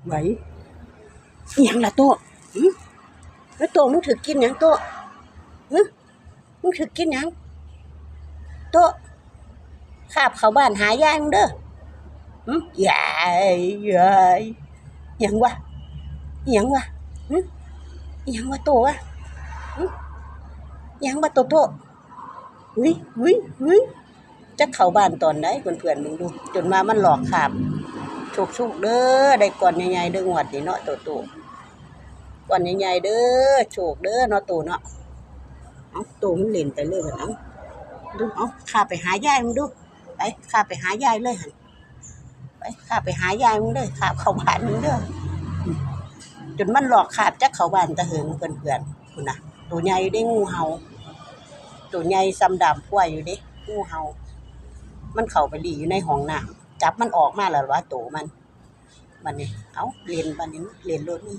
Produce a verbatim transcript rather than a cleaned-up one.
ไหว อิหยังล่ะโตะ หึ แล้วโตะ มึงถือกินหยังโตะ หึ มึงถือกินหยังโตะ คาบเข้าบ้านหายายมึงเด้อ หึ ยาย ยาย อิหยังวะ อิหยังวะ หึ อิหยังวะโตะวะ หึ อิหยังวะโตะโตะ อุ๊ย อุ๊ย อุ๊ย จักเข้าบ้านตอนใด เพื่อนๆ เบิ่งดู จนว่ามันหลอกคาบ โชคๆ เด้อ ได้ก้อนใหญ่ๆ เด้องวดนี้เนาะโตะโตะ ก้อนใหญ่ๆ เด้อ โชคเด้อเนาะโตะเนาะ เอ้า โตะมันเล่นไปเลยบัดนี้ เอ้า ดู เอ้า คาบไปหายายมึงดู ไป คาบไปหายายเลยหั่น ไป คาบไปหายายมึงเลย คาบเข้าบ้านมึงเด้อ จนมันหลอกคาบจักเข้าบ้านตะเหิงเพื่อนๆ พุ้นน่ะ โตใหญ่เด้ งูเห่า โตใหญ่ส่ำด้ามขว้ายอยู่เด้ งูเห่า มันเข้าไปลี้อยู่ในห้องน้ำ จับมันออกมาแล้ววะ โตมัน บัดนี้ เอ้า เล่น บัดนี้ เล่นโลดนี่